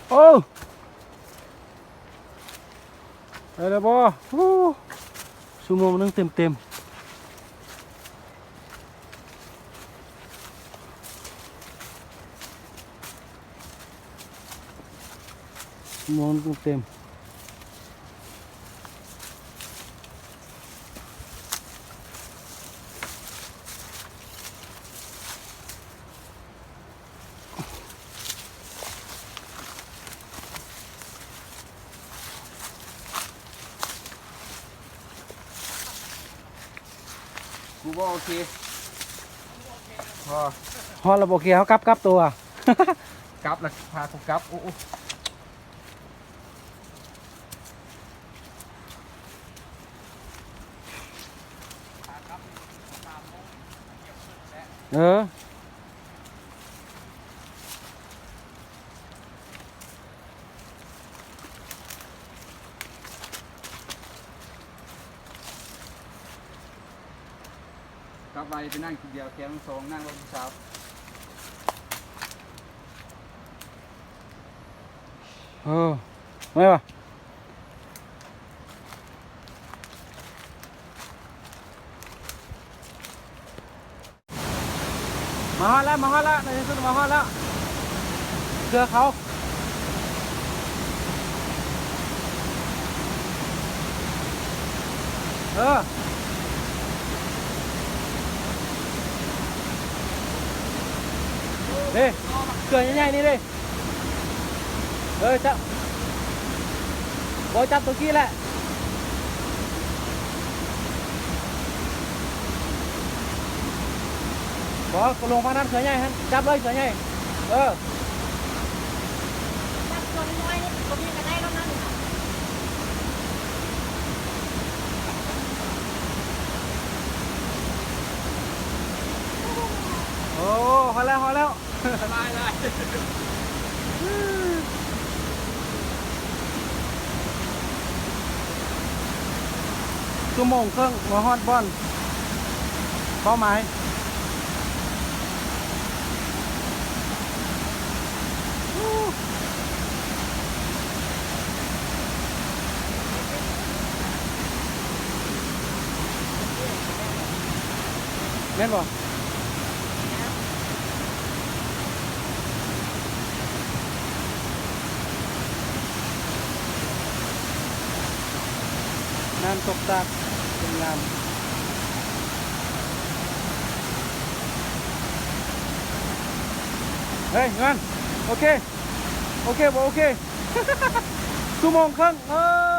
ໂອ້ ໄດ້ແລ້ວບໍ່? ໂອ້ ຊົ່ວໂມງໜຶ່ງເຕັມໆ ຊົ່ວໂມງເຕັມໆ. ກູບໍ່ໂອເຄ ພໍ ຮອດແລ້ວບໍ່ໂອເຄ ເຮົາກັບ ກັບຕົວ ກັບແລ້ວພາກູກັບ ໂອ້ ໂອ້. ເອີ ກັບໄວ ໄປນັ່ງທີດຽວ ແຖວສອງ ນັ່ງລົດຜູ້ສາວ. ເອີ ແມ່ນບໍ່? ມາຮອດແລ້ວ ມາຮອດແລ້ວ ໃນທີ່ສຸດມາຮອດແລ້ວ ເຄືອເຂົາ ເອີ ເດ້ ເຄືອໃຫຍ່ໆນີ້ເດ້. ເອີ ຈັບ ບໍ່ ຈັບຕົວກີ້ແຫຼະ ບໍ່ ກໍລົງຝັ່ງນັ້ນ ເສືອໃຫຍ່ຫັ້ນ ຈັບເລີຍເສືອໃຫຍ່ ເອີ ຈັບຕົວນ້ອຍໆນີ້ ຕົວນີ້ກໍໄດ້ແລ້ວນັ້ນ ໂອ້ ຮອດແລ້ວ ຮອດແລ້ວ. ສະບາຍເລີຍ ຊົ່ວໂມງເຄິ່ງມາຮອດບ່ອນເປົ້າໝາຍ. ແມ່ນບໍ່? ນ້ຳຕົກຕາດສວຍງາມ. ເຮີ້ຍ ເງິນ ໂອເຄ ໂອເຄບໍ່ໂອເຄ? ຊົ່ວໂມງເຄິ່ງ ເອີ.